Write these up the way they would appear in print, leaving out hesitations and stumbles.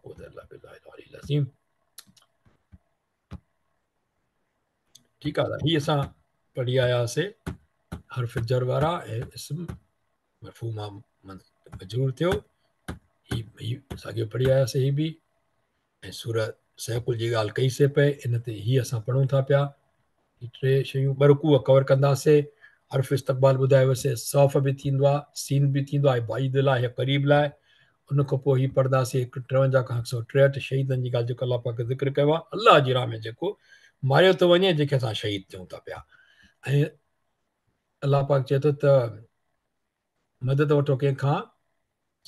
قوة الا بالله العلي العظيم. ٺيڪ آ هي اسان پڙهي آياسي حرف جر وارا ۽ اسم مرفوع مان مجرور ٿيو. هي هي ساڳيو پڙهي آياسي هي به ۽ سورة سيقل جي ڳالهه ڪئي سي پئي ان تي هي اسان پڙهون ٿا پيا. هي ٽي شيون ٻه رڪوع ڪور ڪنداسي. حرف استقبال ٻڌايوسي، صوف به ٿيندو آ، سين به ٿيندو آ، بعيد لاء يا قريب لاء. ان کان پوء هي پڙهنداسي هڪ 53 کان 163 شهيدن جي ڳالهه جيڪو الله پاڪ ذڪر ڪيو آ، الله جي راهه ۾ جيڪو ماريو ٿو وڃي جنهن کي اسان شهيد چئون ٿا پيا. ۽ الله پاڪ چئي ٿو ته مدد وٺو ڪنهن کان؟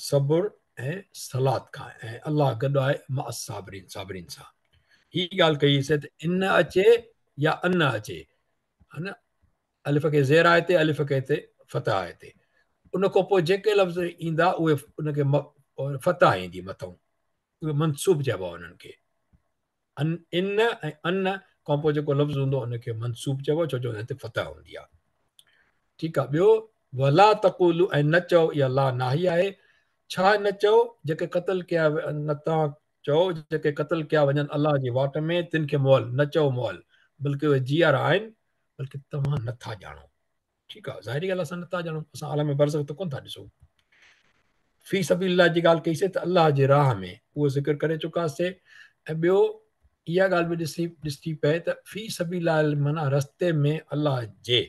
صبر ۽ صلات کان، ۽ الله گڏ آهي مع الصابرين، صابرين سان. هي ڳالهه ڪئي سي ته ان اچي يا ان اچي، ها نه، الف کي زير آهي هتي، الف کي هتي فتح آهي هتي. ان کان پوء جيڪي لفظ ايندا اهي ان کي فتح ايندي مٿئون، اهي منصوب چئبو آهي انهن کي. ان، ان ۽ ان کان پوء جيڪو لفظ هوندو ان کي منصوب چئبو آهي، ڇو جو ان تي فتح هوندي آهي. ٺيڪ آهي. ٻيو ولا تقولوا ۽ نه چئو، اها لا ناهي آهي. ڇا نه چئو؟ جيڪي قتل ڪيا نه توهان چئو جيڪي قتل ڪيا وڃن الله جي واٽ ۾ تن کي مئل نه چئو مئل، بلڪه اهي جيئرا آهن، بلڪه توهان نه ٿا ڄاڻو. ٺيڪ آهي، ظاهري ڳالهه اسان نٿا ڄاڻون، اسان عالم برزخ ته ڪونه ٿا ڏسون. في سبيل الله جي ڳالهه ڪئي سي ته الله جي راهه ۾ اهو ذڪر ڪري چڪاسي. ۽ ٻيو اها ڳالهه به ڏسي ڏسي پئي ته في سبيل الله معنيٰ رستي ۾ الله جي،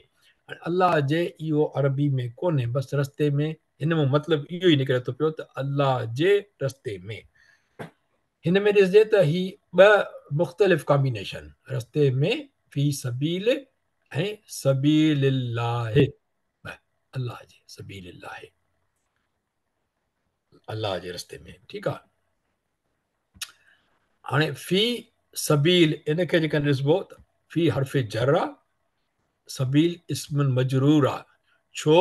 هاڻي الله جي اهو عربي ۾ ڪونهي، بس رستي ۾ هن مان مطلب اهو ئي نڪري ٿو پيو ته الله جي رستي ۾. هن ۾ ڏسجي ته هي ٻه مختلف ڪامبينيشن رستي ۾ في سبيل ۽ سبيل الله، ٻه الله جي سبيل الله الله جي رستي ۾. ٺيڪ آ. هاڻي في سبيل ان کي جيڪڏهن ڏسبو ته في حرف جر آ، سبيل اسم مجرور آ، ڇو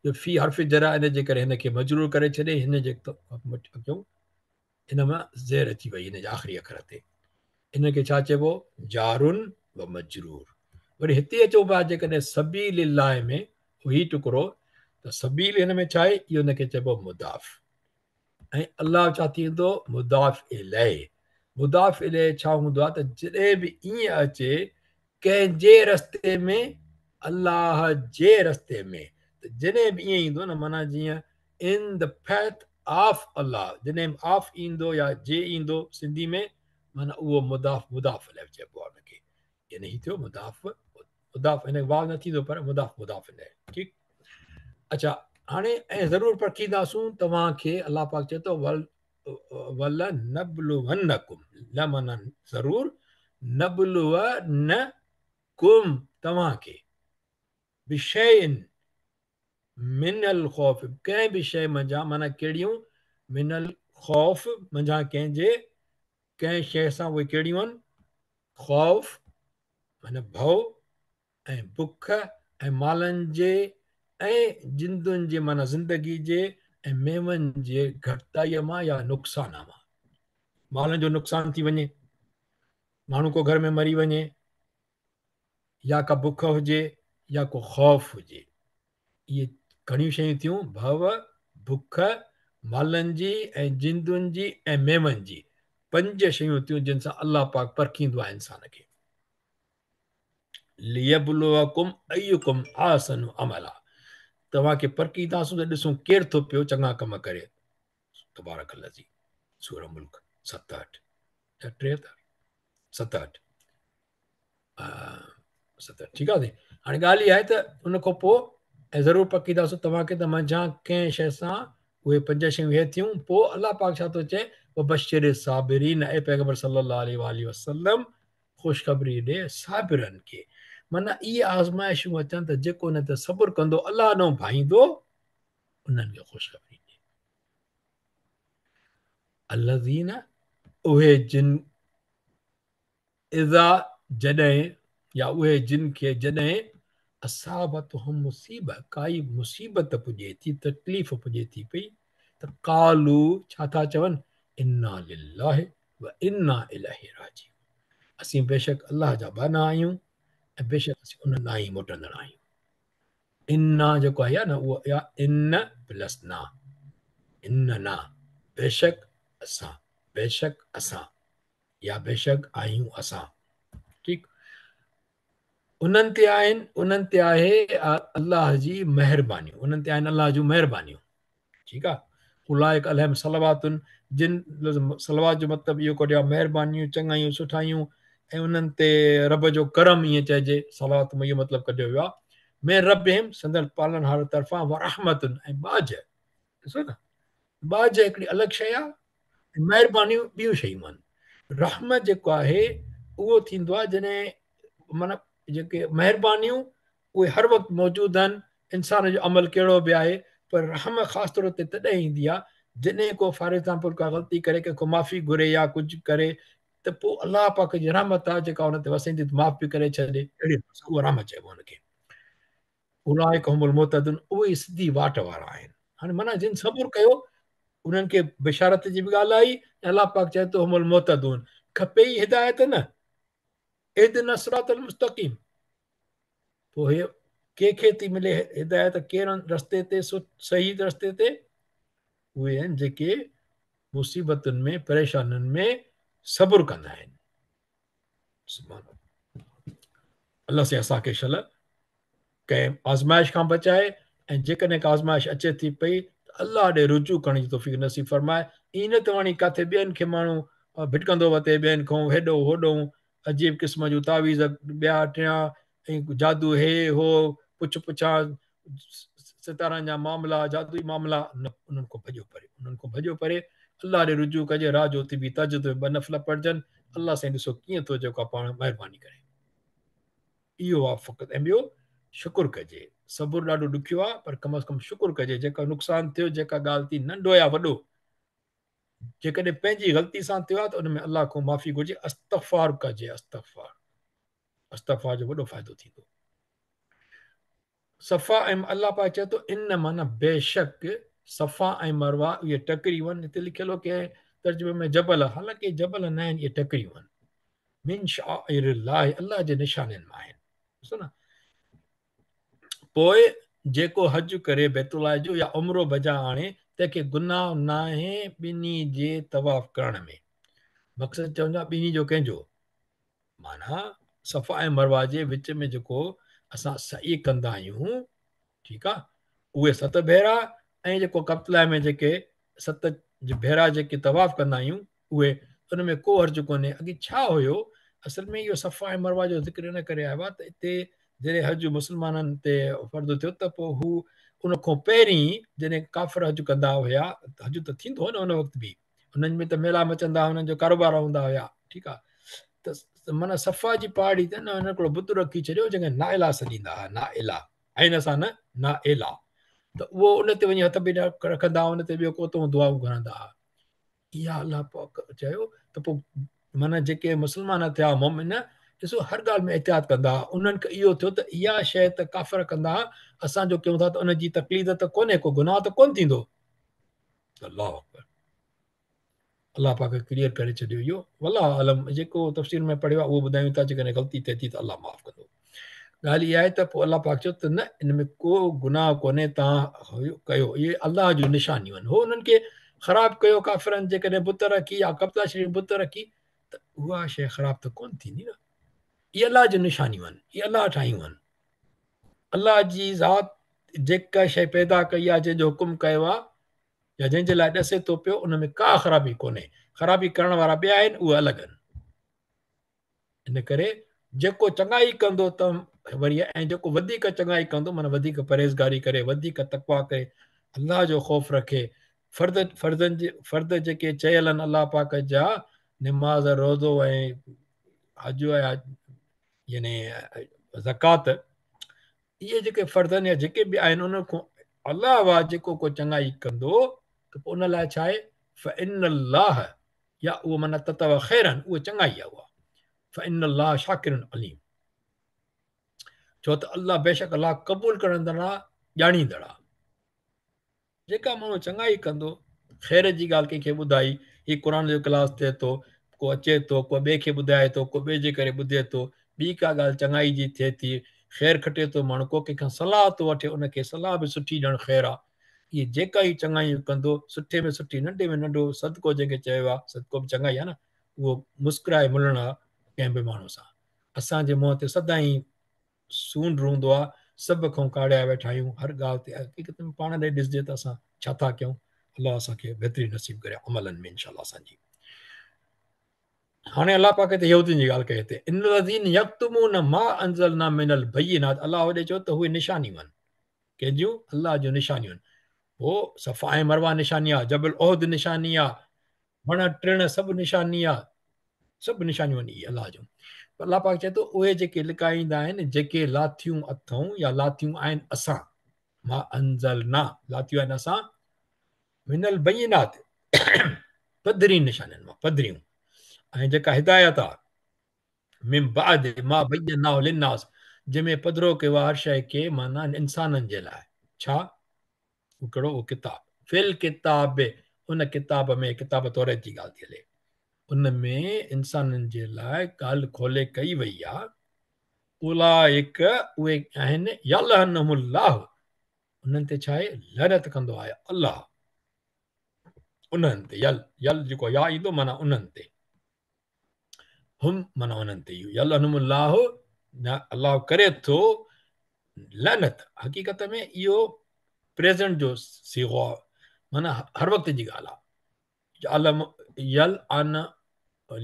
جو في حرف جر آ ان جي ڪري هن کي مجرور ڪري ڇڏي. هن جي اڳيون ان مان زير اچي وئي هن جي آخري اکر تي، ان کي ڇا چئبو؟ جارن و مجرور. وري هتي اچون پيا جيڪڏهن سبيل الله ۾ هي ٽڪرو ته سبيل هن ۾ ڇا آهي؟ اهو هن کي چئبو مضاف، ۽ الله ڇا ٿيندو؟ مضاف اليه. مضاف اليه ڇا هوندو آهي ته جڏهن به ائين اچي ڪنهن جي رستي ۾، الله جي رستي ۾، ته جڏهن به ائين ايندو نه معنيٰ جيئن In the path of Allah جڏهن به آف ايندو يا جي ايندو سنڌي ۾ معنيٰ اهو مضاف مضاف اليه چئبو آهي ان کي، يعني هي ٿيو مضاف مضاف، هن واو نه ٿيندو پر مضاف مضاف اليه. ٺيڪ. اچھا هاڻي ۽ ضرور پرکينداسون توهان کي. الله پاڪ چئي ٿو ول ولنبلونڪم، ل معنيٰ ضرور، نبلونڪم توهان کي، بشيء من الخوف ڪنهن به شيء منجهان، معنيٰ ڪهڙيون، من الخوف منجهان ڪنهن جي، ڪنهن شيء سان، اهي ڪهڙيون آهن، خوف معنيٰ ڀؤ ۽ بک ۽ مالن جي ۽ جندن جي معنيٰ زندگي جي ۽ ميون جي گهٽتائيء مان يا نقصان مان، مالن جو نقصان ٿي وڃي، ماڻهو ڪو گهر ۾ مري وڃي يا ڪا بک هجي يا ڪو خوف هجي. اهي گهڻيون شيون ٿيون، ڀؤ، بک، مالن جي ۽ جندن جي ۽ ميون جي، پنج شيون ٿيون جن سان الله پاڪ پرکيندو آهي انسان کي. ليبلوڪم ايڪم احسن عملا، توهان کي پرکينداسون ته ڏسون ڪير ٿو پيو چڱا ڪم ڪري. تبارڪ الذي، سورة ملڪ 67 يا 73 67 ست، ٺيڪ آهي. هاڻي ڳالهه اها آهي ته ان کان پوء ۽ ضرور پرکينداسون توهان کي ته منجهان ڪنهن شيء سان اهي پنج شيون اهي ٿيون. پوء الله پاڪ ڇا ٿو چئي؟ وبشر الصابرين، اي پيغمبر صلي الله عليه واٰله وسلم خوشخبري ڏي صابرن کي. معنيٰ اهي آزمائشون اچن ته جيڪو ان تي صبر ڪندو، الله ڏانهن ڀائيندو، انهن کي خوشخبري ڏي. الذين اهي جن اذا جڏهن يا اهي جن کي جڏهن اصابتهم مصيبه ڪائي مصيبت پڄي ٿي، تڪليف پڄي ٿي پئي ته قالو ڇا ٿا چون انا لله و انا اليه راجعون اسين بيشڪ الله جا ٻانها آهيون ۽ بيشڪ اسين ان ڏانهن ئي موٽندڙ آهيون. انا جيڪو آهي نه اهو آهي ان پلس نا، ان نا بيشڪ اسان. بيشڪ اسان يا بيشڪ آهيون اسان. ٺيڪ انهن تي آهن انهن تي آهي الله جي مهربانيون انهن تي آهن الله جون مهربانيون. ٺيڪ آ اولئڪ عليهم صلوات جن صلوات جو مطلب اهو ڪڍيو آ مهربانيون چڱايون سٺايون ۽ انهن تي رب جو ڪرم ائين چئجي صلوات مان اهو مطلب ڪڍيو ويو آ من ربهم سندن پالڻهار طرفان ورحمت ۽ ٻاجهه. ڏسو نه ٻاجهه هڪڙي الڳ شيء آ ۽ مهربانيون ٻيون شيون آهن. رحمت جيڪو آهي اهو ٿيندو آهي جڏهن معنيٰ جيڪي مهربانيون اهي هر وقت موجود آهن، انسان جو عمل ڪهڙو به آهي پر رحم خاص طور تي تڏهن ايندي آهي جڏهن ڪو فار ايگزامپل ڪا غلطي ڪري ڪنهن کان معافي گهري يا ڪجهه ڪري ته پوء الله پاڪ جي رحمت آهي جيڪا ان تي وسي ٿي معاف به ڪري ڇڏي اهڙي اهو رحمت چئبو ان کي. اولئڪ هم المهتدون اهي ئي سڌي واٽ وارا آهن. هاڻي معنيٰ جن صبر ڪيو انهن کي بشارت جي به ڳالهه آئي ۽ الله پاڪ چئي ٿو هم المهتدون کپي ئي هدايت نه اهدنا الصراط المستقيم پوء هي ڪنهن کي ٿي ملي هدايت ڪير رستي تي صحيح رستي تي اهي آهن جيڪي مصيبتن ۾ پريشانين ۾ صبر ڪندا آهن. سبحان الله سائين اسان کي شل ڪنهن آزمائش کان بچائي ۽ جيڪڏهن ڪا آزمائش اچي ٿي پئي ته الله ڏي رجوع ڪرڻ جي توفيق نصيب فرمائي. ائين نه ته وڃي ڪاٿي ٻين کي ماڻهو ڀٽڪندو وتي ٻين کان هيڏو هوڏو عجيب قسم جون تعويذ ٻيا ٽيان ۽ جادو هي هو پڇ پڇان ستارن جا معاملا جادوئي معاملا نه انهن کان ڀڄو پري انهن کان ڀڄو پري الله ڏي رجوع ڪجي رات جو اٿي بيهي تهجد ۾ ٻه نفل پڙهجن الله سائين ڏسو ڪيئن ٿو جيڪو پاڻ مهرباني ڪري. اهو آ فقط ۽ ٻيو شڪر ڪجي صبر ڏاڍو ڏکيو آ پر ڪم از ڪم شڪر ڪجي جيڪا نقصان ٿيو جيڪا ڳالهه ٿي ننڍو يا وڏو جيڪڏهن پنهنجي غلطي سان ٿيو آ ته ان ۾ الله کان معافي گهرجي استغفار ڪجي استغفار استغفار جو وڏو فائدو ٿيندو. صفا ۽ الله پاڪ چئي ٿو ان معنيٰ بيشڪ صفا ۽ مروه اهي ٽڪريون آهن هتي لکيل هو ڪنهن ترجمي ۾ جبل حالانڪه اهي جبل نه آهن اهي ٽڪريون آهن من شعائر الله الله جي نشانين مان آهن ڏسو نه پوء جيڪو حج ڪري بيت الله جو يا عمرو بجا آڻي تنهن کي گناهه ناهي ٻنهي جي طواف ڪرڻ ۾ مقصد چون ٿا ٻنهي جو ڪنهن جو معنيٰ صفا ۽ مروه جي وچ ۾ جيڪو اسان سعي ڪندا آهيون ٺيڪ آ اهي ست ڀيرا ۽ جيڪو ڪعبة الله ۾ جيڪي ست ڀيرا جيڪي طواف ڪندا آهيون اهي ان ۾ ڪو حرج ڪونهي اڳي ڇا هيو اصل ۾ اهو صفا ۽ مروه جو ذڪر ان ڪري آيو آهي ته اتي جڏهن حج مسلمانن تي فرض ٿيو ته پوء هو ان کان پهرين جڏهن ڪافر حج ڪندا هيا حج ته ٿيندو هو نه ان وقت به انهن ۾ ته ميلا مچندا انهن جو ڪاروبار هوندا هيا ٺيڪ آ ته معنيٰ صفا جي پهاڙي تي نه هن هڪڙو بت رکي ڇڏيو جنهن کي نائلا سڏيندا هئا نائلا عين سان نه نائلا ته اهو ان تي وڃي هٿ به رکندا ان تي ٻيو ڪو ته دعائون گهرندا هئا اها الله پاڪ چيو ته پوء معنيٰ جيڪي مسلمان ٿيا مومن ڏسو هر ڳالهه ۾ احتياط ڪندا انهن کي اهو ٿيو ته اها شيء ته ڪافر ڪندا اسان جو ڪيون ٿا ته ان جي تقليد ته ڪونهي ڪو گناهه ته ڪونه ٿيندو الله اڪبر الله پاڪ ڪليئر ڪري ڇڏيو اهو والله اعلم جيڪو تفسير ۾ پڙهيو آهي اهو ٻڌايون ٿا جيڪڏهن غلطي ٿئي ٿي ته الله معاف ڪندو ڳالهه اها آهي ته پوء الله پاڪ چيو ته نه ان ۾ ڪو گناهه ڪونهي تان ڪيو اهي الله جون نشانيون آهن هو انهن کي خراب ڪيو ڪافرن جيڪڏهن بت رکي يا ڪعبة الله شريف بت رکي ته اها شيء خراب ته ڪونه ٿيندي نه اهي الله جون نشانيون آهن اهي الله ٺاهيون آهن الله جي ذات جيڪا شيء پيدا ڪئي آهي جنهن جو حڪم ڪيو آهي يا جنهن جي لاء ڏسي ٿو پيو ان ۾ ڪا خرابي ڪونهي خرابي ڪرڻ وارا ٻيا آهن اهي الڳ آهن ان ڪري جيڪو چڱائي ڪندو ته وري ۽ جيڪو وڌيڪ چڱائي ڪندو معنيٰ وڌيڪ پرهيزگاري ڪري وڌيڪ تقويٰ ڪري الله جو خوف رکي فرض فرضن جي فرض جيڪي چيل آهن الله پاڪ جا نماز روزو ۽ حج ۽ يعني زڪوات اهي جيڪي فرض آهن يا جيڪي به آهن ان کان علاوه جيڪو ڪو چڱائي ڪندو ته پوء ان لاء ڇا آهي فإن الله يا اهو معنيٰ تطوع خيرا اهو چڱائي آهي اها فإن الله شاڪر عليم ڇو ته الله بيشڪ الله قبول ڪرندڙ آهي ڄاڻيندڙ آهي جيڪا ماڻهو چڱائي ڪندو، خير جي ڳالهه ڪنهن کي ٻڌائي، هي قرآن جو ڪلاس ٿئي ٿو، ڪو اچي ٿو، ڪو ٻئي کي ٻڌائي ٿو، ڪو ٻئي جي ڪري ٻڌي ٿو، ٻي ڪا ڳالهه چڱائي جي ٿئي ٿي، خير کٽي ٿو ماڻهو، ڪو ڪنهن کان صلاح ٿو وٺي، ان کي صلاح به سٺي ڏيڻ خير آ. اهي جيڪا ئي چڱايون ڪندو، سٺي ۾ سٺي، ننڍي ۾ ننڍو صدقو جنهن کي چيو آهي، صدقو به چڱائي آهي نه، اهو مسڪرائي ملڻ آهي ڪنهن به ماڻهو سان. اسان جي منهن تي سدائين سونڊ هوندو آهي، سڀ کان ڪاڙهيا ويٺا آهيون، هر ڳالهه تي حقيقت ۾ پاڻ ڏي ڏسجي ته اسان ڇا ٿا ڪيون. الله اسان کي بهتري نصيب ڪري عملن ۾ انشاء الله اسان جي. هاڻي الله پاڪ هتي يهودين جي ڳالهه ڪئي هتي ان الذين يڪتمون ما انزلنا من البينات الله هوڏي چيو ته اهي نشانيون آهن ڪنهن جون الله جون نشانيون آهن پوء صفا ۽ مروه نشاني آهي جبل احد نشاني آهي وڻ ٽڻ سڀ نشاني آهي سڀ نشانيون آهن اهي الله جون پر الله پاڪ چئي ٿو اهي جيڪي لڪائيندا آهن جيڪي لاٿيون اٿئون يا لاٿيون آهن اسان ما انزلنا لاٿيون آهن اسان من البينات پڌرين نشانين مان پڌريون ۽ جيڪا هدايت آ من بعد ما بيناه للناس جنهن ۾ پڌرو ڪيو آ هر شيء کي معنيٰ انسانن جي لاء ڇا اهو ڪهڙو اهو ڪتاب في الڪتاب ان ڪتاب ۾ ڪتاب توريت جي ڳالهه ٿي هلي ان ۾ انسانن جي لاء ڳالهه کولي ڪئي وئي آ اولئڪ اهي آهن يلعنهم الله انهن تي ڇا آهي لعنت ڪندو آهي الله انهن تي يل يل جيڪو يا ايندو معنيٰ انهن تي هم معنيٰ انهن تي يلعنهم الله نه الله ڪري ٿو لعنت حقيقت ۾ اهو پريزنٽ جو صيغو آهي معنيٰ هر وقت جي ڳالهه آهي يعلم يلعن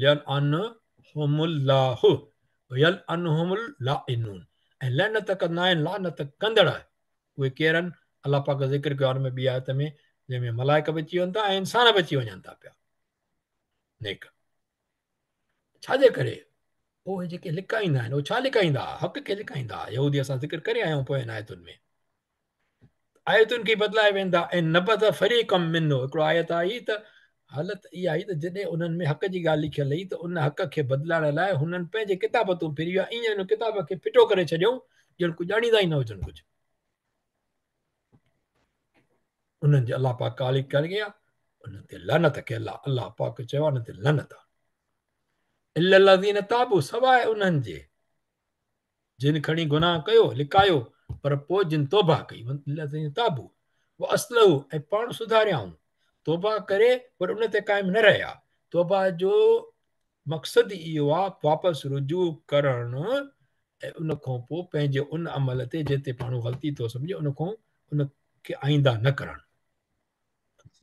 يلعنهم الله ويلعنهم اللائنون ۽ لعنت ڪندا آهن لعنت ڪندڙ اهي ڪير آهن الله پاڪ ذڪر ڪيو آهي ان ۾ ٻي آيت ۾ جنهن ۾ ملائڪ به اچي وڃن ٿا ۽ انسان به اچي وڃن ٿا پيا نيڪ ڇا جي ڪري اهي جيڪي لڪائيندا آهن اهي ڇا لڪائيندا حق کي لڪائيندا يهودي اسان ذڪر ڪري آيا آهيون پوين آيتن ۾ آيتن کي بدلائي ويندا ۽ نبذ فريقا منه هڪڙو آيت آئي ته حالت اها آئي ته جڏهن انهن ۾ حق جي ڳالهه لکيل هئي ته ان حق کي بدلائڻ لاء هنن پنهنجي ڪتابتون ڦري ويا ائين ان ڪتاب کي ڦٽو ڪري ڇڏيائون ڄڻ ڪو ڄاڻيندا ئي نه هجن ڪجهه انهن جي الله پاڪ ڪالي ڪري گيا انهن تي لعنت کي الله الله پاڪ چيو انهن تي لعنت الا الذين تابوا سواء انهن جي جن کڻي گناهه ڪيو، لڪايو، پر پوء جن توبه ڪئي، الذين تابوا واصلحوا ۽ پاڻ سڌاريائون، توبه ڪري پر ان تي قائم نه رهيا، توبه جو مقصد ئي اهو آهي واپس رجوع ڪرڻ ۽ ان کان پوء پنهنجي ان عمل تي جنهن تي ماڻهو غلطي ٿو سمجهي ان کان ان کي آئنده نه ڪرڻ.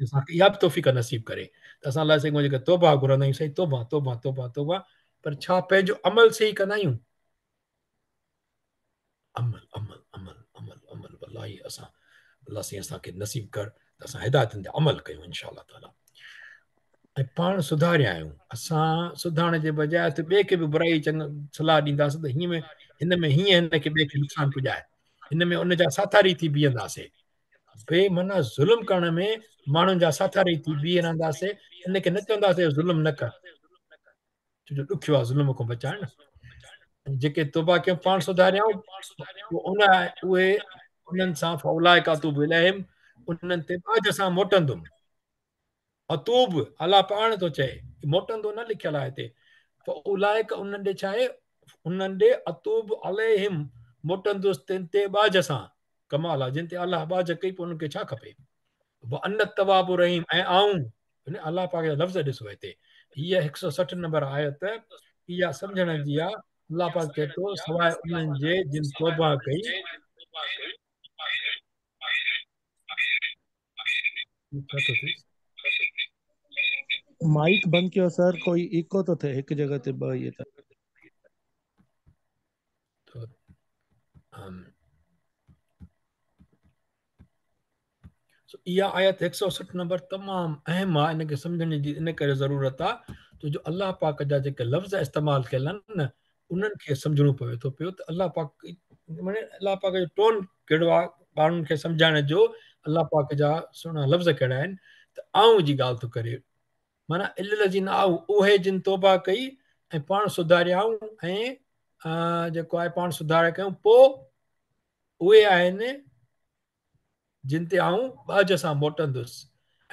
اسان کي اها به توفيق نصيب ڪري ته اسان الله سائين کان جيڪا توبه گهرندا آهيون سائين توبه توبه توبه توبه پر ڇا پنهنجو عمل صحيح ڪندا آهيون عمل عمل عمل عمل عمل والله اسان الله سائين اسان کي نصيب ڪر ته اسان هدايتن تي عمل ڪيون ان شاء الله تعالي ۽ پاڻ سڌاريا آهيون اسان سڌارڻ جي بجاء ته ٻئي کي به برائي چڱ صلاح ڏينداسين ته هيئن ۾ هن ۾ هيئن هن کي ٻئي کي نقصان پڄائي هن ۾ ان جا ساٿاري ٿي بيهنداسين بي معنيٰ ظلم ڪرڻ ۾ ماڻهن جا ساٿاري ٿي بيهي رهنداسين ان کي نه چونداسين ظلم نه ڪر ڇو جو ڏکيو آهي ظلم کان بچائڻ جيڪي توبه ڪيون پاڻ سڌاريائون ان اهي انهن سان فاولائڪ اتوب اليهم انهن تي ٻاجهه سان موٽندم اتوب الله پاڻ ٿو چئي موٽندو نه لکيل آهي هتي فاولائڪ انهن ڏي ڇا آهي انهن ڏي اتوب عليهم موٽندس تن تي ٻاجهه سان ڪمال آهي جن تي الله ٻاجهه ڪئي پوء انهن کي ڇا کپي وانا التواب الرحيم ۽ آئون يعني الله پاڪ جا لفظ ڏسو هتي هيء 160 نمبر آيت اها سمجهڻ جي آ الله پاڪ چئي ٿو سواء انهن جي جن توبه ڪئي مائيڪ بند ڪيو سر ڪوئي ايڪو ٿو ٿئي هڪ جڳهه تي ٻه اهي ته سو اها آيت 160 نمبر تمام اهم آهي ان کي سمجهڻ جي ان ڪري ضرورت آهي ڇو جو الله پاڪ جا جيڪي لفظ استعمال ڪيل آهن نه انهن کي سمجهڻو پوي ٿو پيو ته الله پاڪ معني الله پاڪ جو ٽون ڪهڙو آهي ماڻهن کي سمجهائڻ جو الله پاڪ جا سهڻا لفظ ڪهڙا آهن ته آئون جي ڳالهه ٿو ڪري معنيٰ الا الذين اهي جن توبه ڪئي ۽ پاڻ سڌاريائون ۽ جيڪو آهي پاڻ سڌاري ڪيون پوء اهي آهن جن تي آئون ٻاجهه سان موٽندس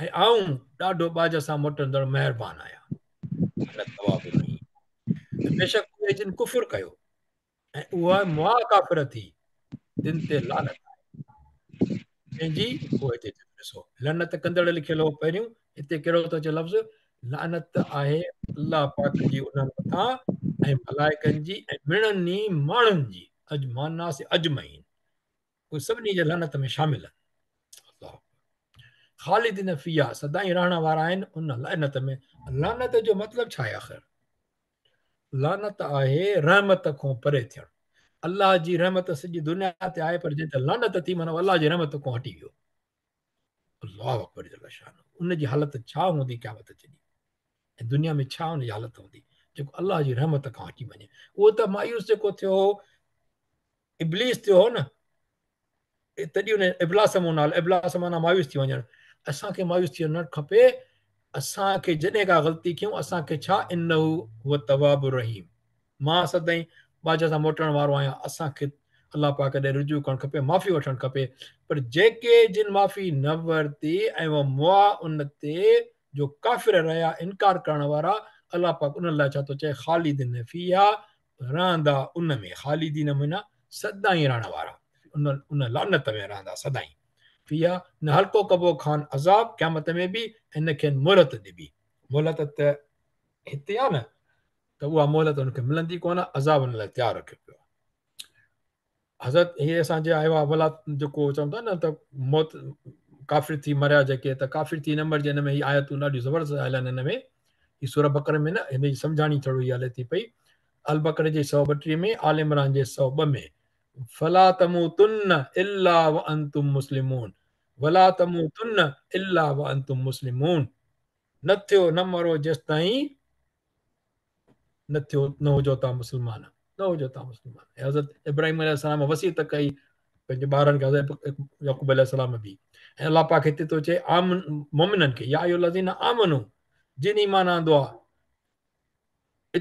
۽ آئون ڏاڍو ٻاجهه سان موٽندڙ مهربان آهيان. انا التواب الرحيم ۽ بيشڪ اهي جن ڪفر ڪيو ۽ اهي مئا ڪافر ٿي تن تي لعنت آهي. جنهن جي اهو هتي ذڪر ڏسو، لعنت ڪندڙ لکيل هو پهريون، هتي ڪهڙو ٿو اچي لفظ؟ لعنت آهي الله پاڪ جي انهن مٿان ۽ ملائڪن جي ۽ مڙني ماڻهن جي، الناس اجمعين، اهي سڀني جي لعنت ۾ شامل آهن. الله اڪبر. خالدين فيها، سدائين رهڻ وارا آهن ان لعنت ۾. لعنت جو مطلب ڇا آهي آخر؟ لعنت آهي رحمت کان پري ٿيڻ. الله جي رحمت سڄي دنيا تي آهي پر جنهن تي لعنت ٿي معنيٰ الله جي رحمت کان هٽي ويو. الله اڪبر جل شانه. ان جي حالت ڇا هوندي قيامت جي ڏينهن ۽ دنيا ۾ ڇا ان جي حالت هوندي جيڪو الله جي رحمت کان هٽي وڃي. اهو ته مايوس جيڪو ٿيو هو ابليس ٿيو هو نه، تڏهن ان ابلاس مون نالو، ابلاس معنيٰ مايوس ٿي وڃڻ. اسان کي مايوس ٿيڻ نه کپي. اسان کي جڏهن ڪا غلطي ڪيون اسان کي ڇا انه هو التواب الرحيم، مان سدائين ٻاجهه سان موٽڻ وارو آهيان. اسان کي الله پاڪ ڏي رجوع ڪرڻ کپي، معافي وٺڻ کپي. پر جيڪي جن معافي نه ورتي ۽ اهي مئا ان تي جو ڪافر رهيا انڪار ڪرڻ وارا، الله پاڪ انهن لاء ڇا ٿو چئي، خالدين فيها، رهندا ان ۾، خالدين معنيٰ سدائين رهڻ وارا، ان لعنت ۾ رهندا سدائين، فيها، نه هلڪو ڪبو کان عذاب قيامت ۾ به ۽ نه کين مهلت ڏبي، مهلت ته هتي آ نه ته اها مهلت ان کي ملندي ڪونه، عذاب ان لاء تيار رکيو پيو آ. حضرت هي اسان جي آيو آهي ولا جيڪو چون ٿا نه ته موت ڪافر ٿي مريا جيڪي ته ڪافر ٿي نه مرجي ان ۾ هي آيتون ڏاڍيون زبردست آيل آهن ان ۾ هي سوره بقره ۾ نه هن جي سمجهاڻي ٿورو هي هلي ٿي پئي البقره جي 132 ۾ آل عمران جي 102 ۾ فلا تموتن الا وانتم مسلمون ولا تموتن الا وانتم مسلمون نه ٿيو نه مرو جيستائين نه ٿيو نه هجو توهان مسلمان نه هجو توهان مسلمان حضرت ابراهيم عليه السلام وصيت ڪئي پنهنجي ٻارن کي حضرت يعقوب عليه السلام به ۽ الله پاڪ هتي ٿو چئي عام مؤمنن کي يا ايها الذين آمنو جن ايمان آندو آ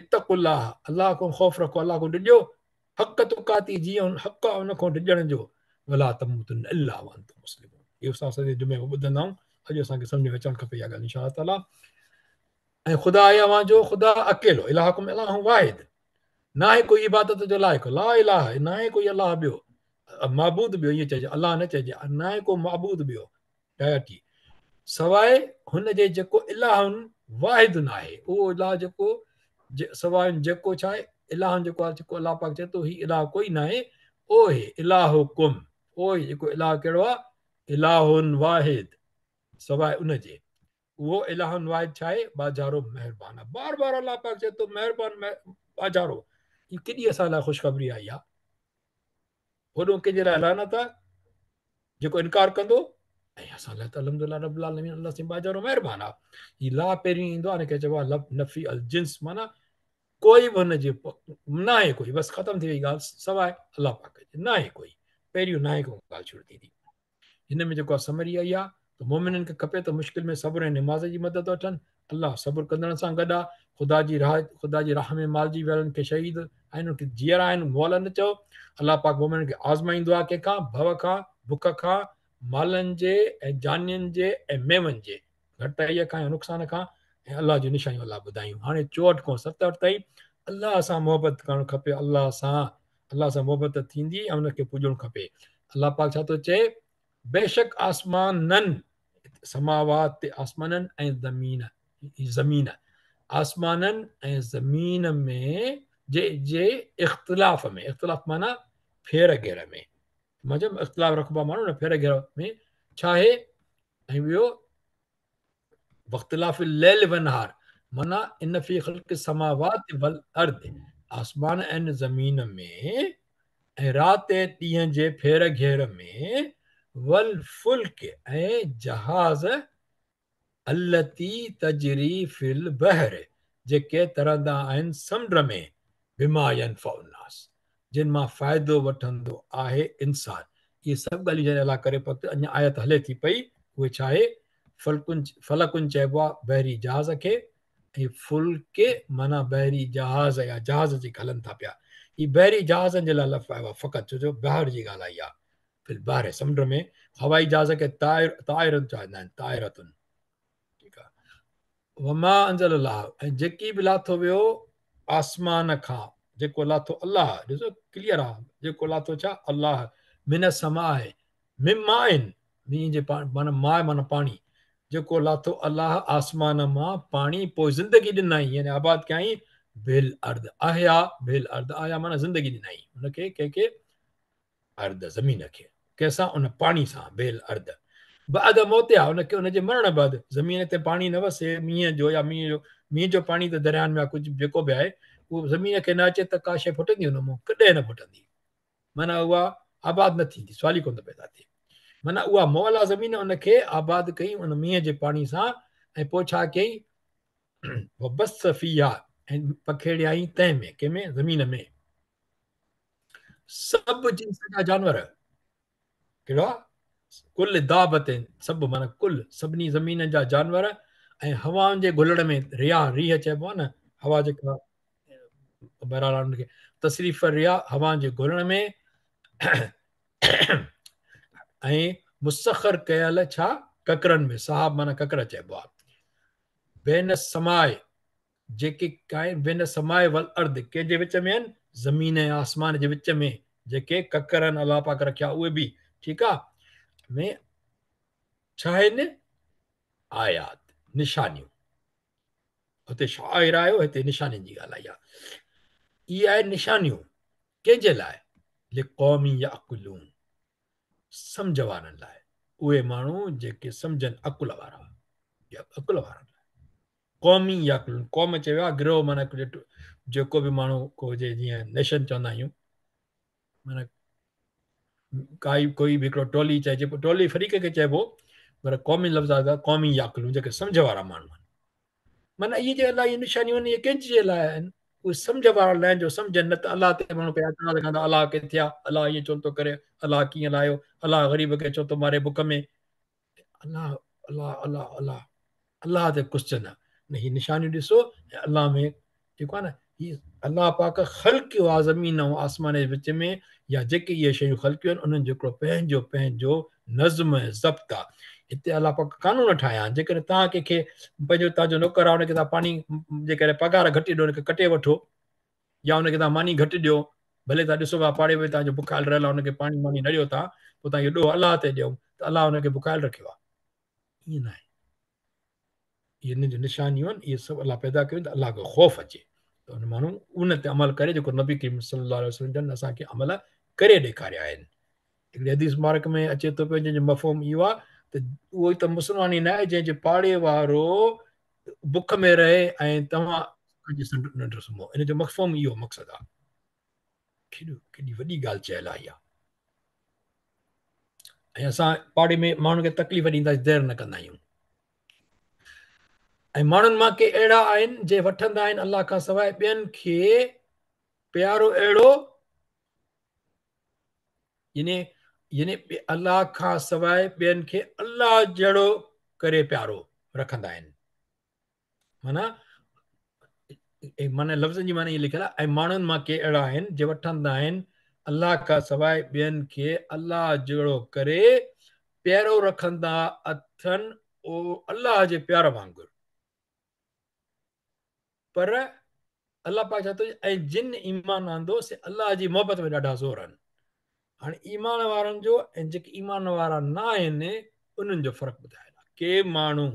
اتقوا الله الله کان خوف رکو الله کان ڊڄو حق تقاته جيئن حق ان کان ڊڄڻ جو ولا تموتن الا وانتم مسلمون اهو اسان سڄي جمعي ۾ ٻڌندا آهيون اڄ اسان کي سمجھ ۾ اچڻ کپي اها ڳالهه ان شاء الله تعالي ۽ خدا آهي اوهان جو خدا اڪيلو، الهڪم اله واحد، ناهي ڪوئي عبادت جو لائق، لا اله، ناهي ڪوئي الله ٻيو، معبود ٻيو، ائين چئجي، الله نه چئجي، ناهي ڪو معبود ٻيو، Deity، سواء هن جي جيڪو اله واحد آهي، اهو اله جيڪو سواء جيڪو ڇا آهي، اله جيڪو آهي، جيڪو الله پاڪ چئي ٿو هي اله ڪوئي ناهي، اهو الهڪم، اهو جيڪو اله ڪهڙو آهي، اله واحد، سواء ان جي. اهو اله واحد ڇا آهي؟ ٻاجهارو مهربان آهي. بار بار الله پاڪ چئي ٿو مهربان ٻاجهارو. هي ڪيڏي اسان لاء خوشخبري آئي آهي. هوڏو ڪنهن جي لاء لعنت آهي جيڪو انڪار ڪندو ۽ اسان لاء ته الحمدلله رب العالمين الله سائين ٻاجهارو مهربان آهي. هي لا پهرين ايندو آهي ان کي چئبو آهي نفي الجنس معنيٰ ڪوئي به هن جي ناهي ڪوئي بس ختم ٿي وئي ڳالهه سواء الله پاڪ جي ناهي ڪوئي پهريون ناهي ڪو ڳالهه شروع ٿيندي. هن ۾ جيڪو سمري آئي آهي ته مؤمنن کي کپي ته مشڪل ۾ صبر ۽ نماز جي مدد وٺن. الله صبر ڪندڙن سان گڏ آهي. خدا جي راهه خدا جي راهه ۾ مارجي ويلن کي شهيد آهن انهن کي جيئرا آهن مئل نه چئو. الله پاڪ مؤمنن کي آزمائيندو آهي ڪنهن کان؟ ڀؤ کان، بک کان، مالن جي ۽ جانين جي ۽ ميون جي گهٽتائيء کان يا نقصان کان ۽ الله جون نشانيون الله ٻڌايون. هاڻي 64 کان 67 تائين الله سان محبت ڪرڻ کپي الله سان الله سان محبت ٿيندي ۽ ان کي پوڄڻ کپي. الله پاڪ ڇا ٿو چئي؟ بيشڪ آسمانن، سماوات، آسمانن ۽ زمين، زمين، آسمانن ۽ زمين ۾ جي جي اختلاف ۾، اختلاف معنيٰ ڦير گهير ۾، مطلب اختلاف رکبا ماڻهو نه ڦير گهير ۾ ڇا آهي ۽ ٻيو واختلاف الليل والنهار معنيٰ ان في خلق السماوات والارض آسمان ۽ زمين ۾ ۽ رات ۽ ڏينهن جي ڦير گهير ۾ والفلڪ ۽ جهاز التي تجري في البحر جيڪي ترندا آهن سمنڊ ۾ بما ينفع الناس جن مان فائدو وٺندو آهي انسان. اهي سڀ ڳالهيون جڏهن الله ڪري پوء اڃا آيت هلي ٿي پئي اهي ڇا آهي فلڪن فلڪن چئبو آهي بحري جهاز کي ۽ فلڪ معنيٰ بحري جهاز يا جهاز جيڪي هلن ٿا پيا هي بحري جهازن جي لاء لفظ آيو آهي فقط ڇو جو بحر جي ڳالهه آئي آهي في البحر سمنڊ ۾ هوائي جهاز کي طائر طائرن چوندا آهن طائرتن ٺيڪ آ وما انزل الله ۽ جيڪي به لاٿو ويو آسمان کان جيڪو لاٿو الله ڏسو ڪليئر آ جيڪو لاٿو ڇا الله من السماء من ماء مينهن جي معنيٰ ماء معنيٰ پاڻي، جيڪو لاٿو الله آسمان مان پاڻي پوء زندگي ڏنائين يعني آباد ڪيائين به الارض احيا به الارض احيا معنيٰ زندگي ڏنائين ان کي ڪنهن کي ارض زمين کي ڪنهن سان ان پاڻي سان به الارض بعد موتها ان کي ان جي مرڻ بعد زمين تي پاڻي نه وسي مينهن جو يا مينهن جو مينهن جو پاڻي ته دريائن ۾ ڪجهه جيڪو به آهي اهو زمين کي نه اچي ته ڪا شيء ڦٽندي ان مان ڪڏهن نه ڦٽندي معنيٰ اها آباد نه ٿيندي، سوال ئي ڪونه ٿو پيدا ٿئي. معنيٰ اها مئل آ زمين ان کي آباد ڪئي ان مينهن جي پاڻي سان ۽ پوء ڇا ڪيائين وبث فيها ۽ پکيڙيائين تنهن ۾ ڪنهن ۾ زمين ۾ سڀ جنس جا جانور ڪهڙا ڪل دابة سڀ معنيٰ ڪل سڀني زمين جا جانور ۽ هوائن جي گهلڻ ۾ رياح ريح چئبو آهي نه هوا جيڪا بهرحال ان کي تصريف الرياح هوائن جي گهلڻ ۾ ۽ مسخر ڪيل ڇا ڪڪرن ۾ سحاب معنيٰ ڪڪر چئبو آهي بين السماء جيڪي ڪائن بين السماء والارض ڪنهن جي وچ ۾ آهن زمين ۽ آسمان جي وچ ۾ جيڪي ڪڪر آهن الله پاڪ رکيا اهي به ٺيڪ آ ۾ ڇا آهن آيات نشانيون هتي شعائر آيو هتي نشانين جي ڳالهه آئي آهي اهي آهن نشانيون ڪنهن جي لاء لقوم يعقلون سمجھ وارن لاء اهي ماڻهو جيڪي سمجھن عقل وارا يا عقل وارن لاء قوم يعقلون قوم چيو آهي گروه معنيٰ جيڪو به ماڻهو ڪو هجي جيئن نيشن چوندا آهيون معنيٰ ڪائي ڪوئي به هڪڙو ٽولي چئجي پوء ٽولي فريق کي چئبو پر قومي لفظ آهي قوم يعقلون جيڪي سمجھ وارا ماڻهو آهن معنيٰ اهي جي الله جون نشانيون آهن اهي ڪنهن جي لاء آهن اهي سمجھ وارا لاء جو سمجھن نه ته الله تي ماڻهو پيا اعتراض ڪندا الله ڪٿي آ الله ائين ڇو ٿو ڪري الله ڪيئن لايو الله غريب کي ڇو ٿو ماري بک ۾ الله الله الله الله الله تي ڪوسچن آ نه هي نشانيون ڏسو ۽ الله ۾ جيڪو آ نه هي الله پاڪ خلقيو آ زمين ۽ آسمان جي وچ ۾ يا جيڪي اهي شيون خلقيون آهن انهن جو هڪڙو پنهنجو پنهنجو نظم ۽ ضبط آ هتي الله پاڪ قانون ٺاهيا آهن جيڪڏهن توهان ڪنهن کي پنهنجو توهان جو نوڪر آ ان کي توهان پاڻي جيڪڏهن پگهار گهٽ ڏيو ان کي ڪٽي وٺو يا ان کي توهان ماني گهٽ ڏيو، ڀلي توهان ڏسو پيا پاڙي ۾ توهان جو بکايل رهيل آهي ان کي پاڻي ماني نه ڏيو توهان، پوء توهان اهو ڏوهه الله تي ڏيو ته الله ان کي بکايل رکيو آهي. ائين ناهي. اهي ان جون نشانيون آهن، اهي سڀ الله پيدا ڪيون ته الله کي خوف اچي ته ان ماڻهو ان تي عمل ڪري جيڪو نبي ڪريم صلي الله عليه وسلم جن اسان کي عمل ڪري ڏيکاريا آهن. هڪڙي حديث مبارڪ ۾ اچي ٿو پيو جنهن جو مفهوم اهو آهي ته اهو ئي ته مسلمان ئي ناهي جنهن جي پاڙي وارو بک ۾ رهي ۽ توهان جي سنڊ ننڊ سمهو ان جو مفهوم اهو مقصد آهي ڪيڏو ڪيڏي وڏي ڳالهه چيل آهي اها ۽ اسان پاڙي ۾ ماڻهن کي تڪليف ڏيندا دير نه ڪندا آهيون ۽ ماڻهن مان ڪي اهڙا آهن جي وٺندا آهن الله کان سواء ٻين کي پيارو اهڙو يعني يعني الله کان سواء ٻين کي الله جهڙو ڪري پيارو رکندا آهن معنيٰ معنيٰ لفظن جي معنيٰ ائين لکيل آهي ۽ ماڻهن مان ڪي اهڙا آهن جي وٺندا آهن الله کان سواء ٻين کي الله جهڙو ڪري پيارو رکندا اٿن او الله جي پيار وانگر پر الله پاڪ ڇا ٿو چئي ۽ جن ايمان آندو سي الله جي محبت ۾ ڏاڍا زور آهن. هاڻي ايمان وارن جو ۽ جيڪي ايمان وارا نه آهن انهن جو فرق ٻڌايل آهي. ڪي ماڻهو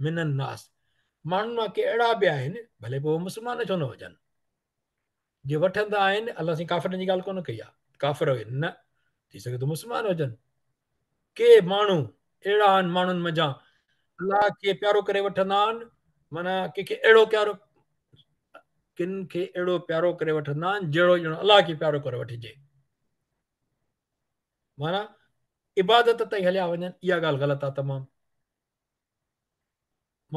من الناس ماڻهن مان ڪي اهڙا به آهن ڀلي پوء مسلمان ڇو نه هجن جي وٺندا آهن الله سائين ڪافرن جي ڳالهه ڪونه ڪئي آهي ڪافر نه ٿي سگهي ٿو مسلمان هجن ڪي ماڻهو اهڙا آهن ماڻهن منجهان الله کي پيارو ڪري وٺندا آهن معنيٰ ڪنهن کي اهڙو پيارو ڪن کي اهڙو پيارو ڪري وٺندا آهن جهڙو ڄڻ الله کي پيارو ڪري وٺجي معنيٰ عبادت تائين هليا وڃن اها ڳالهه غلط آهي تمام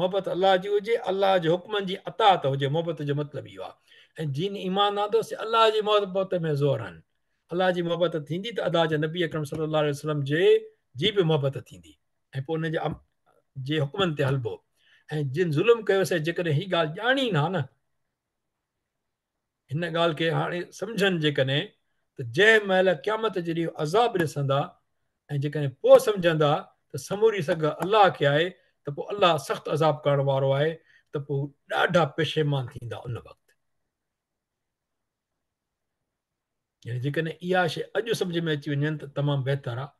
محبت الله جي هجي، الله جي حڪمن جي اطاعت هجي، محبت جو مطلب اهو آهي. ۽ جن ايمان آندو سي الله جي محبت ۾ زور آهن. الله جي محبت ٿيندي ته الله جي نبي اڪرم صلي الله عليه وسلم جي جي به محبت ٿيندي ۽ پوء ان جي جي حڪمن تي هلبو. ۽ جن ظلم ڪيو سي جيڪڏهن هي ڳالهه ڄاڻين ها نه هن ڳالهه کي هاڻي سمجهن جيڪڏهن ته جنهن مهل قيامت جي ڏينهن عذاب ڏسندا ۽ جيڪڏهن پوء سمجهندا ته سموري سگهه الله کي آهي ته پوء الله سخت عذاب ڪرڻ وارو آهي ته پوء ڏاڍا پشيمان ٿيندا ان وقت. يعني جيڪڏهن اها شيء اڄ سمجهه ۾ اچي وڃن ته تمام بهتر آهي.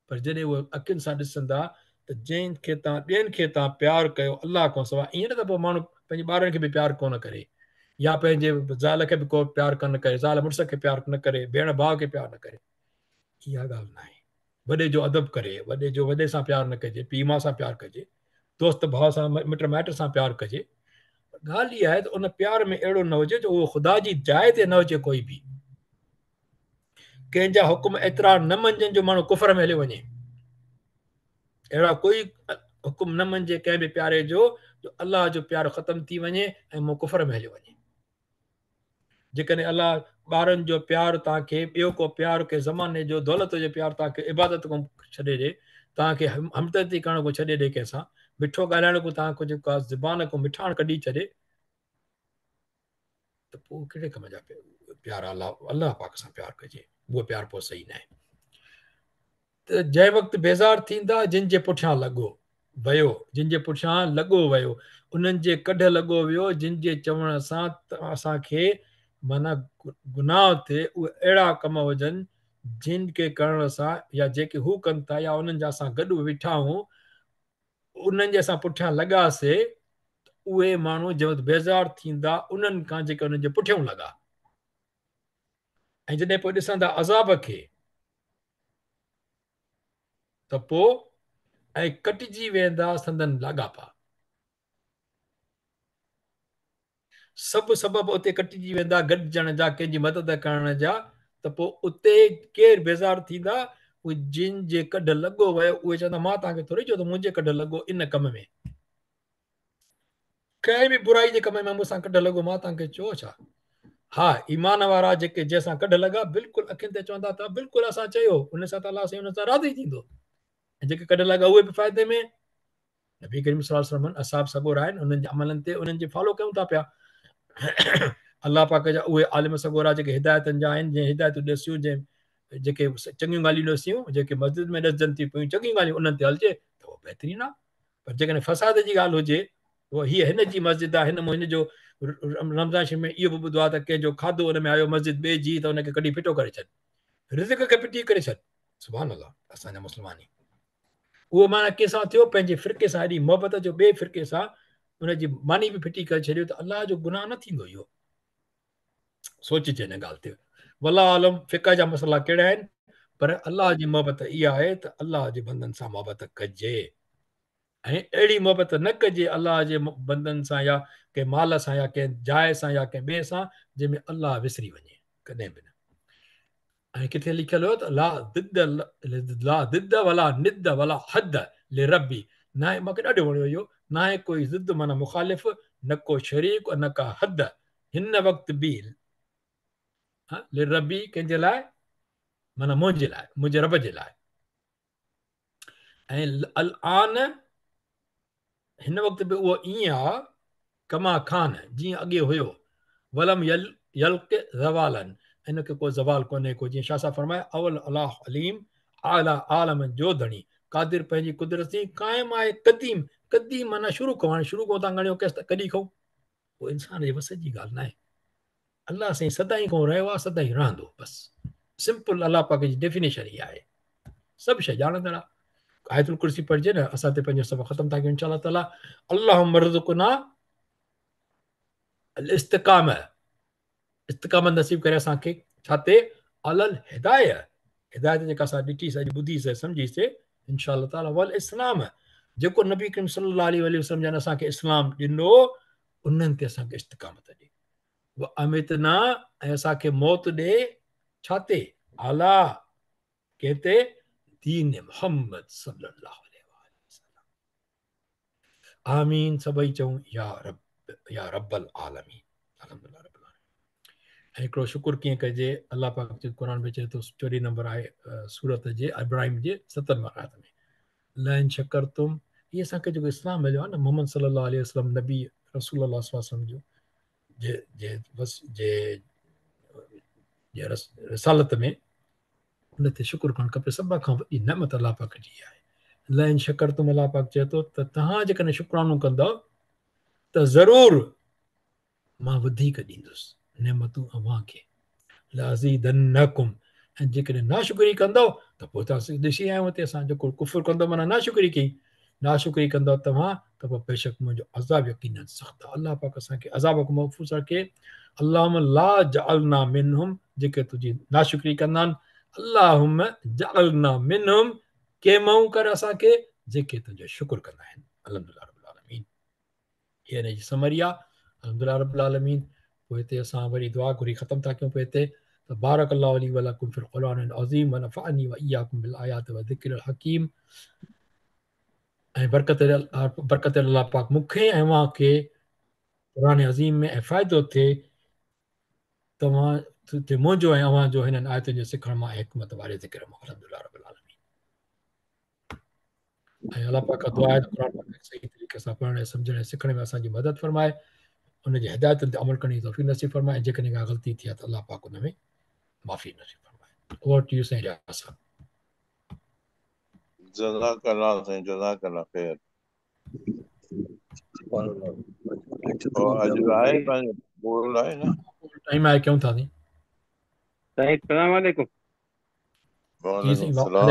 پر جڏهن اهي اکين سان ڏسندا ته جنهن کي توهان ٻين کي توهان پيار ڪيو الله کان سواء، ائين نه ته پوء ماڻهو پنهنجي ٻارن کي به پيار ڪونه ڪري يا پنهنجي زال کي به ڪو پيار ڪونه ڪري، زال مڙس کي پيار نه ڪري، ڀيڻ ڀاء کي پيار نه ڪري، اها ڳالهه ناهي. وڏي جو ادب ڪري، وڏي جو وڏي سان پيار نه ڪجي، پيء ماء سان پيار ڪجي، دوست ڀاء سان مٽ مائٽ سان پيار ڪجي. ڳالهه اها آهي ته ان پيار ۾ اهڙو نه هجي جو اهو خدا جي جاء تي نه هجي ڪوئي به. ڪنهن جا حڪم ايترا نه مڃجن جو ماڻهو ڪفر ۾ هليو وڃي. اهڙا ڪوئي حڪم نه مڃجي ڪنهن به پياري جو جو الله جو پيار ختم ٿي وڃي ۽ مون ڪفر ۾ هليو وڃي. جيڪڏهن الله ٻارن جو پيار توهان کي ٻيو ڪو پيار ڪنهن زماني جو دولت جو پيار توهان کي عبادت کان ڇڏي ڏي، توهان کي همدردي ڪرڻ کان ڇڏي ڏي، ڪنهن سان مٺو ڳالهائڻ کان توهان کي جيڪو آهي زبان کان مٺاڻ ڪڍي ڇڏي ته پوء ڪهڙي ڪم جا پيار؟ الله الله پاڪ سان پيار ڪجي، اهو پيار پوء صحيح ناهي. ته جنهن وقت بيزار ٿيندا جن جي پٺيان لڳو ويو، جن جي پٺيان لڳو ويو، انهن جي ڪڍ لڳو ويو، جن جي چوڻ سان اسان کي معنيٰ گناهه ٿئي، اهي اهڙا ڪم هجن جن کي ڪرڻ سان يا جيڪي هو ڪن ٿا يا انهن جا اسان گڏ ويٺا آهيون، انهن جي اسان پٺيان لڳاسي ته اهي ماڻهو جنهن وقت بيزار ٿيندا انهن کان جيڪي انهن جي پٺيان لڳا ۽ جڏهن پوء ڏسندا عذاب کي ته پوء ۽ ڪٽجي ويندا سندن لاڳاپا. سڀ سبب اتي ڪٽجي ويندا گڏجڻ جا، ڪنهن جي مدد ڪرڻ جا، ته پوء اتي ڪير بيزار ٿيندا؟ اهي جن جي ڪڍ لڳو ويو، اهي چوندا مان توهان کي ٿوري چيو ته منهنجي ڪڍ لڳو ان ڪم ۾. ڪنهن به برائي جي ڪم ۾ مون سان ڪڍ لڳو، مان توهان کي چيو ڇا؟ ها ايمان وارا جيڪي جنهن سان ڪڍ لڳا بلڪل اکين تي چوندا ته بلڪل اسان چيو ان سان ته الله سائين ان سان راضي ٿيندو، ۽ جيڪي ڪڍ لڳا اهي به فائدي ۾. نبي ڪريم صلي الله عليه وسلم اصحاب سڳورا آهن، انهن جي عملن تي انهن جي فالو ڪيون ٿا پيا. الله پاڪ جا اهي عالم سڳورا جيڪي هدايتن جا آهن، جنهن هدايتون ڏسيون، جنهن جيڪي چڱيون ڳالهيون ڏسيون، جيڪي مسجد ۾ ڏسجن ٿيون پيون چڱيون ڳالهيون، انهن تي هلجي ته اهو بهترين آهي. پر جيڪڏهن فساد جي ڳالهه هجي، هو هيء هن جي مسجد آهي، هن مون هن جو رمضان شريف ۾ اهو به ٻڌو آهي ته ڪنهن جو کاڌو ان ۾ آيو مسجد ٻئي جي ته ان کي ڪڍي ڦٽو ڪري ڇڏ، رزق کي ڦٽي ڪري ڇڏ. سبحان الله اسان جا مسلمان ئي اهو معنيٰ ڪنهن سان ٿيو؟ پنهنجي فرقي سان ايڏي محبت جو ٻئي فرقي سان ان جي ماني به ڦٽي ڪري ڇڏيو ته الله جو گناهه نه ٿيندو. اهو سوچجي ان ڳالهه تي. والله اعلم فقه جا مسئلا ڪهڙا آهن، پر الله جي محبت اها آهي ته الله جي بندن سان محبت ڪجي ۽ اهڙي محبت نه ڪجي الله جي بندن سان يا ڪنهن مال سان يا ڪنهن جاء سان يا ڪنهن ٻئي سان جنهن ۾ الله وسري وڃي ڪڏهن به نه. ۽ ڪٿي لکيل هيو ته لا ضد لا ضد ولا ند ولا حد لربي، ناهي مونکي ڏاڍو وڻيو اهو، ناهي ڪوئي ضد معنيٰ مخالف، نه ڪو شريڪ نه ڪا حد هن وقت به لربي ڪنهن جي لاء معنيٰ منهنجي لاء، منهنجي رب جي لاء. ۽ الآن هن وقت به اهو ائين آ ڪما ڪان جيئن اڳي هيو، ولم يلق زوالا ان کي ڪو زوال ڪونهي ڪو، جيئن شاهه صاحب فرمايو اول الله عليم اعليٰ عالمن جو ڌڻي قادر پنهنجي قدرت سين قائم آهي قديم، قديم معنيٰ شروع کان، هاڻي شروع کان تان ڳڻيو ڪيس ڪڏهن کان، اهو انسان جي وس جي ڳالهه ناهي. الله سائين سدائين کان رهيو آهي سدائين رهندو، بس سمپل الله پاڪ جي ڊيفينيشن اها آهي، سڀ شيء ڄاڻندڙ آهي. آيت الڪرسي پڙهجي نه اسان تي پنهنجو سبق ختم ٿا ڪيون انشاء الله تعالي. اللهم ارزقنا الاستقامه، استقامت نصيب ڪري اسان کي ڇا تي؟ علي الهدايه، هدايت جيڪا اسان ڏٺي سي اڄ ٻڌي سي سمجهي سي انشاء الله تعالي. والاسلام، جيڪو نبي ڪريم صلي الله عليه وآله وسلم جن اسان کي اسلام ڏنو انهن تي اسان کي استقامت ڏي. وامتنا، ۽ اسان کي موت ڏي ڇا تي؟ اعليٰ ڪنهن تي؟ دين محمد صلي الله عليه وآله وسلم. آمين سڀئي چئون يا رب يا رب العالمين. الحمدلله رب العالمين. ۽ هڪڙو شڪر ڪيئن ڪجي؟ الله پاڪ جي قرآن ۾ چئي ٿو 24 نمبر آهي سورت جي ابراهيم جي 7 نمبر آيت ۾ لئن شڪرتم، هي اسان کي جيڪو اسلام مليو آهي نه محمد صلي الله عليه وسلم نبي رسول الله صلي الله عليه وسلم جو جي جي بس جي جي رسالت ۾ ان تي شڪر ڪرڻ کپي. سڀ کان وڏي نعمت الله پاڪ جي آهي. لئن شڪرتم، الله پاڪ چئي ٿو ته توهان جيڪڏهن شڪرانو ڪندؤ ته ضرور مان وڌيڪ ڏيندس نعمتون اوهان کي، لازيدنڪم، ۽ جيڪڏهن ناشڪري ڪندؤ ته پوء ته اسين ڏسي آيا آهيون هتي اسان جيڪو ڪفر ڪندو معنيٰ ناشڪري ڪئي، ناشڪري ڪندؤ توهان ته پوء بيشڪ منهنجو عذاب يقيناً سخت آهي. الله پاڪ اسان کي عذاب کان محفوظ رکي. اللهم لا جعلنا منهم جيڪي تنهنجي ناشڪري ڪندا آهن، اللهم جعلنا منهم ڪي مئون ڪر اسان کي جيڪي تنهنجو شڪر ڪندا آهن. الحمدلله رب العالمين. هي ان جي سمري آهي. الحمدلله رب العالمين. پوء هتي اسان وري دعا گهري ختم ٿا ڪيون پوء هتي ته بارڪ الله لي ولڪم في القرآن العظيم ونفعني واياڪم بالآيات والذڪر الحڪيم ۽ برڪت برڪت الله پاڪ مون کي ۽ اوهان کي قرآن عظيم ۾ ۽ فائدو ٿئي توهان تي منهنجو ۽ اوهان جو هنن آيتن جي سکڻ مان ۽ حڪمت واري ذڪر مان. الحمدلله رب العالمين. ۽ الله پاڪ کان دعا آهي ته قرآن پاڪ کي صحيح طريقي سان پڙهڻ ۽ سمجهڻ ۽ سکڻ ۾ اسان جي مدد فرمائي، ان جي هدايتن تي عمل ڪرڻ جي توفيق نصيب فرمائي ۽ جيڪڏهن ڪا غلطي ٿي آهي ته الله پاڪ ان ۾ معافي نصيب فرمائي. اوور ٽو you سائين رياض صاحب. جزاڪ الله سائين جزاڪ الله خير. اڄ آهي پنهنجو پول آهي نه ٽائيم آهي ڪيون ٿا سائين. سائين السلام عليڪم. وعليڪم السلام.